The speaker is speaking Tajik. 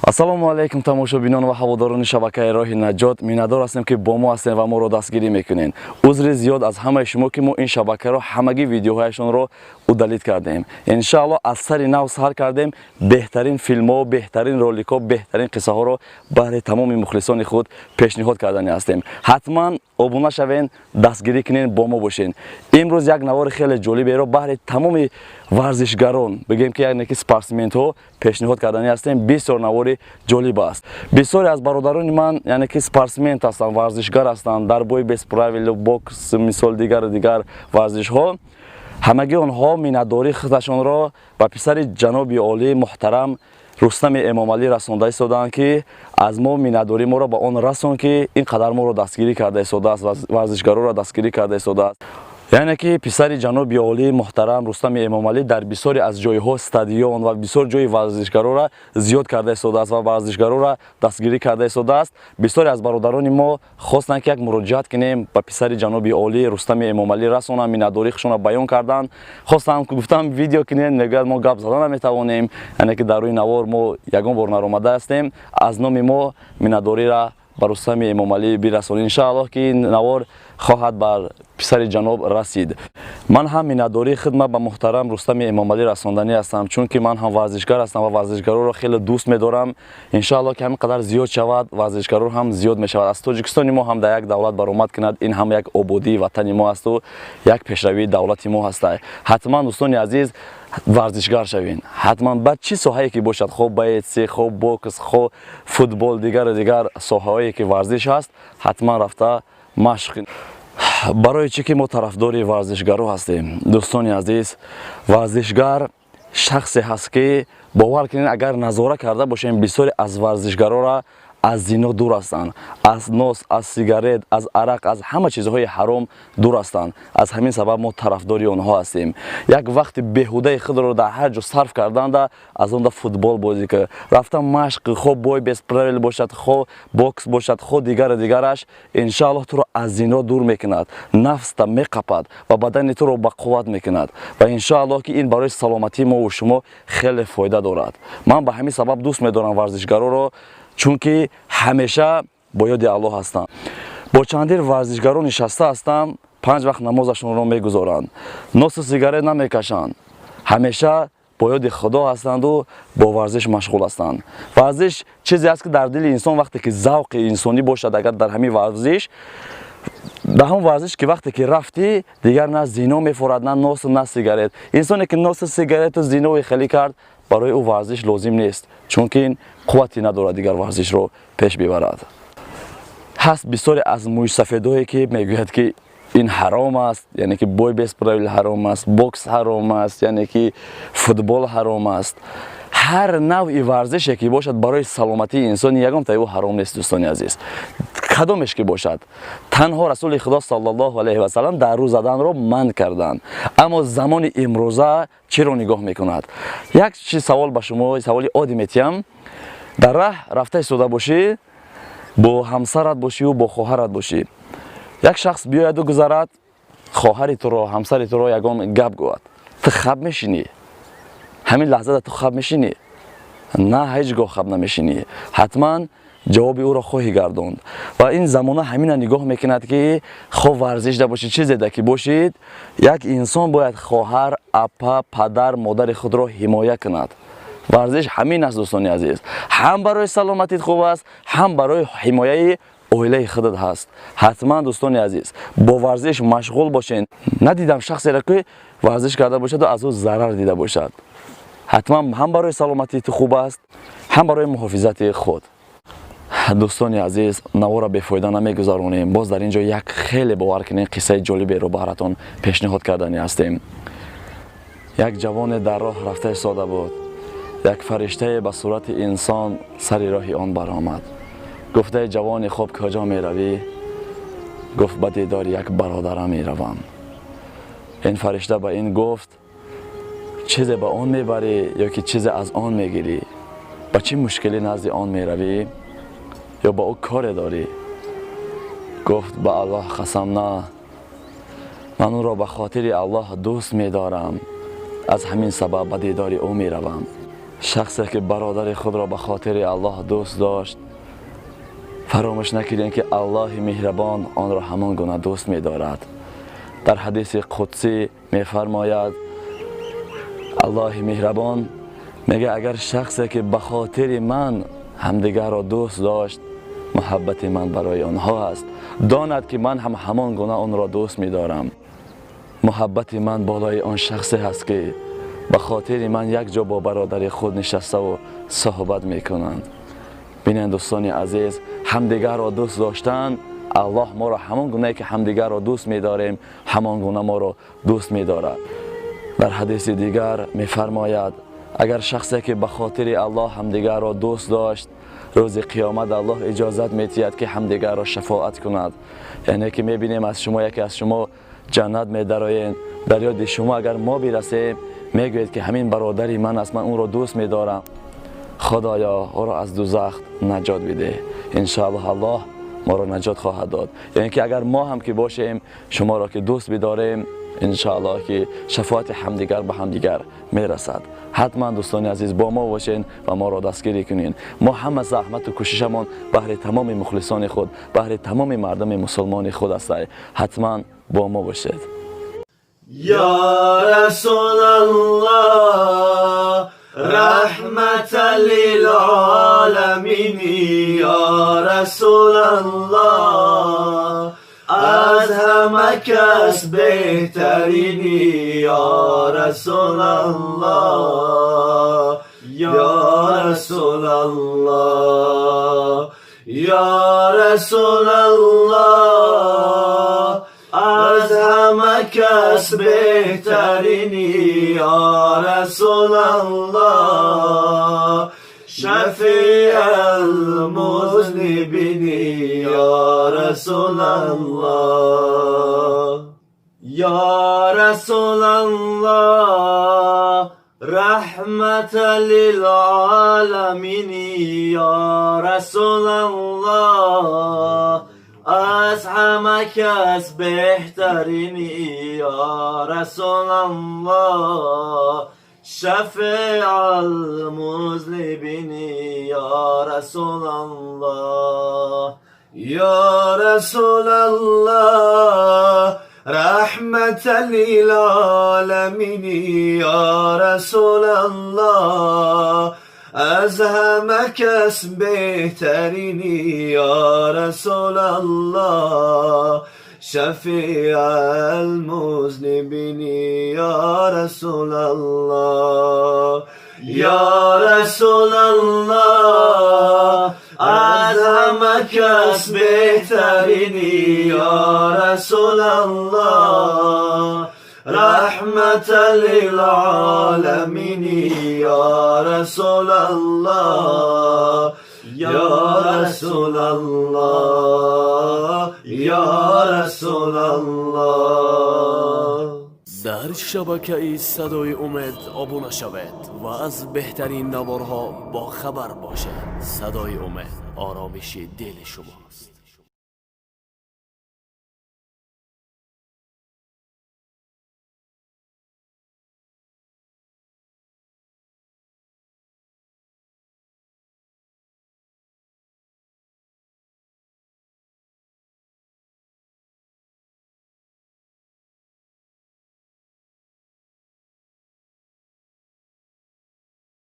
Ассалому алайкум, тамошобинон ва ҳаводорони шабакаи «Роҳи наҷот». Миннатдор ҳастем, ки бо мо ҳастем ва моро дастгирӣ мекунед. Узри зиёд аз ҳамаи шумо, ки мо ин шабакаро ҳамагӣ видеоҳояшонро удалить кардем. Иншаалло, аз сари нав сар кардем, беҳтарин филмҳо, беҳтарин роликҳо, беҳтарин қиссаҳоро баҳри тамоми мухлисони худ пешниҳод кардани ҳастем. Ҳатман обуна шавен, дастгирӣ кунен, бо мо бошен. Имрӯз як навори хеле ҷолиберо баҳри тамоми варзишгарон, бигем ки яъне ки спортсментҳо, пешниҳод кардани ҳастем. Бисёр навори ҷолиб аст. Бисёре аз бародарони ман, яъне ки спортсмент ҳастанд, варзишгар ҳастанд, дар бой без правил, бокс, мисол, дигару дигар варзишҳо. Ҳамагии онҳо миннатдории худашонро ба писари ҷаноби олӣ муҳтарам Рустами Эмомалӣ расонда истодаанд, ки аз мо миннатдории моро ба он расон, ки ин қадар моро дастгирӣ карда истодааст, варзишгароро дастгирӣ карда истодааст. Яъне ки писари ҷаноби олӣ муҳтарам Рустами Эмомалӣ дар бисёре аз ҷойҳо стадион ва бисёр ҷои варзишгароро зиёд карда истодааст ва варзишгароро дастгирӣ карда истодааст. Бисёре аз бародарони мо хостанд, ки як муроҷиат кунем, ба писари ҷаноби олӣ Рустами Эмомалӣ расонанд, миннатдории худшонро баён карданд. Хостам, гуфтам, видео кунем, мегӯяд, мо гап зада наметавонем, яъне ки дар рӯи навор мо ягон бор наромада ҳастем. Аз номи мо миннатдориро ба Рустами Эмомалӣ бирасонед. Иншааллоҳ, ки ин навор хоҳад бар писари ҷаноб расид. Ман ҳам миннатдории хидмат ба муҳтарам Рустами Эмомалӣ расонданӣ ҳастам, чунки ман ҳам варзишгар ҳастам ва варзишгароро хеле дӯст медорам. Иншааллоҳ, ки ҳамин қадар зиёд шавад, варзишгаро ҳам зиёд мешавад, аз Тоҷикистони мо ҳам дар як давлат баромад кунад. Ин ҳам як ободии ватани мо асту як пешравии давлати мо ҳаста. Ҳатман, дӯстони азиз, варзишгар шавен, ҳатман, ба чӣ соҳае ки бошад, хо боец, хо бокс, хо футбол, дигару дигар соҳаҳое ки варзиш ҳаст, ҳатман рафта машқ. Барои чӣ ки мо тарафдори варзишгаро ҳастем? Дӯстони азиз, варзишгар шахсе ҳаст, ки бовар кунед, агар назора карда бошем, бисёре аз варзишгарора аз зино дур ҳастанд, аз нос, аз сигарет, аз арақ, аз ҳама чизҳои ҳаром дур ҳастанд. Аз ҳамин сабаб мо тарафдори онҳо ҳастем. Як вақти беҳудаи худро дар ҳар ҷо сарф карданда, аз онда футбол бозӣ кар, рафта машқ, хо бой без правил бошад, хо бокс бошад, хо дигару дигараш, иншааллоҳ, туро аз зино дур мекунад, нафста меқапад ва бадани туро ба қувват мекунад. Ва иншааллоҳ, ки ин барои саломатии мову шумо хеле фоида дорад. Ман ба ҳамин сабаб дӯст медорам варзишгароро, чунки ҳамеша бо ёди Аллоҳ ҳастанд. Бо чандир варзишгаро нишаста ҳастам, панҷ вақт намозашонро мегузоранд, носу сигарет намекашанд, ҳамеша бо ёди Худо ҳастанду бо варзиш машғул ҳастанд. Варзиш чизе аст, ки дар дили инсон вақте ки завқи инсонӣ бошад, агар дар ҳамин варзиш, дар ҳамон варзиш ки вақте ки рафтӣ, дигар на зино мефорад, на носу, на сигарет. Инсоне ки носу, сигарету зинои хелӣ кард, барои ӯ варзиш лозим нест, чунки ин қуввате надорад дигар варзишро пеш бибарад. Ҳаст бисёре аз мӯйсафедое, ки мегӯяд, ки ин ҳаром аст, яъне ки бой без правил ҳаром аст, бокс ҳаром аст, яъне ки футбол ҳаром аст. Ҳар навъи варзише ки бошад, барои саломатии инсони ягон таи ӯ ҳаром нест, дӯстони азиз, кадомеш ки бошад. Танҳо Расули Худо саллаллоҳу алайҳи васалам дар рӯ заданро манъ карданд. Аммо замони имрӯза чиро нигоҳ мекунад? Як чиз савол ба шумо, саволи оддӣ метиҳам. Дар раҳ рафта истода бошӣ, бо ҳамсарат бошию бо хоҳарат бошӣ, як шахс биёяду гузарад, хоҳари туро, ҳамсари туро ягон гап гӯяд, ту хаб мешинӣ? Ҳамин лаҳзада ту хаб мешинӣ? На, ҳеҷ гоҳ хаб намешинӣ, ҳатман ҷавоби ӯро хоҳӣ гардонд. Ва ин замона ҳамина нигоҳ мекунад, ки хо варзишда бошӣ, чизе да ки бошид, як инсон бояд хоҳар, апа, падар, модари худро ҳимоя кунад. Варзиш ҳамин аст, дӯстони азиз, ҳам барои саломатит хуб аст, ҳам барои ҳимояи оилаи худат ҳаст. Ҳатман, дӯстони азиз, бо варзиш машғул бошед. Надидам шахсеро, ки варзиш карда бошаду аз ӯ зарар дида бошад. Ҳатман ҳам барои саломатии ту хуб аст, ҳам барои муҳофизати худ. Дӯстони азиз, навора бефоида намегузаронем. Боз дар ин ҷо як хеле, бовар кунед, қиссаи ҷолиберо баҳратон пешниҳод карданӣ ҳастем. Як ҷавоне дар роҳ рафта истода буд. Як фариштае ба сурати инсон сари роҳи он баромад. Гуфтаи ҷавони хуб, куҷо меравӣ? Гуфт, ба дидори як бародарам меравам. Ин фаришта ба ин гуфт, чизе ба он мебарӣ ё ки чизе аз он мегирӣ? Ба чӣ мушкилӣ назди он меравӣ ё ба ӯ коре дорӣ? Гуфт, ба Аллоҳ қасам, на, ман ӯро ба хотири Аллоҳ дӯст медорам, аз ҳамин сабаб ба дидори ӯ меравам. Шахсе ки бародари худро ба хотири Аллоҳ дӯст дошт, фаромӯш накунед, ки Аллоҳи меҳрабон онро ҳамон гуна дӯст медорад. Дар ҳадиси қудсӣ мефармояд, Аллоҳи меҳрабон мега: агар шахсе ки ба хотири ман ҳамдигарро дӯст дошт, муҳаббати ман барои онҳо аст, донад ки ман ҳам ҳамон гуна онро дӯст медорам. Муҳаббати ман болои он шахсе ҳаст, ки ба хотири ман як ҷо бо бародари худ нишаставу суҳбат мекунанд. Бинед, дӯстони азиз, ҳамдигарро дӯст доштан, Аллоҳ моро ҳамон гунае ки ҳамдигарро дӯст медорем, ҳамон гуна моро дӯст медорад. Дар ҳадиси дигар мефармояд: агар шахсе ки ба хотири Аллоҳ ҳамдигарро дӯст дошт, рӯзи қиёмат Аллоҳ иҷозат метиҳад, ки ҳамдигарро шафоат кунад. Яъне ки мебинем, аз шумо яке аз шумо ҷаннат медароед, дар ёди шумо агар мо бирасем, мегӯед, ки ҳамин бародари ман аст, ман ӯро дӯст медорам, Худоё, ӯро аз дузах наҷот бидеҳ. Иншоаллоҳ, Аллоҳ моро наҷот хоҳад дод. Яъне ки агар мо ҳам ки бошем, шуморо ки дӯст бидорем, иншоаллоҳ ки шафоати ҳамдигар ба ҳамдигар мерасад. Ҳатман, дӯстони азиз, бо мо бошен ва моро дастгирӣ кунед. Мо ҳама заҳмату кӯшишамон баҳри тамоми мухлисони худ, баҳри тамоми мардуми мусулмони худ астай. Ҳатман бо мо бошед. يا رسول الله، رحمة للعالمين، يا رسول الله، از همه کس بهترینی، یا رسول الله، یا رسول الله، یا رسول الله، از همه کس بهترینی، یا رسول الله، شفیع المذنبین، یا رسول الله، یا رسول الله، رحمة للعالمین، یا رسول الله، از همه کس بهترینی، یا رسول الله، شفیع المذنبین، یا رسول الله، یا رسول الله، رحمة للعالمین، یا رسول الله، از همه کس بهترینی، یا رسول الله، شفیع المذنبین، یا رسول الله، یا رسول الله، از همه کس بهترینی، یا رسول الله، رحمة للعالمین، یا رسول الله، یا رسول الله، یا رسول الله. Дар шабакаи Садои Умед обуна шавед ва аз беҳтарин наворҳо бохабар бошед. Садои Умед оромиши дили шумост.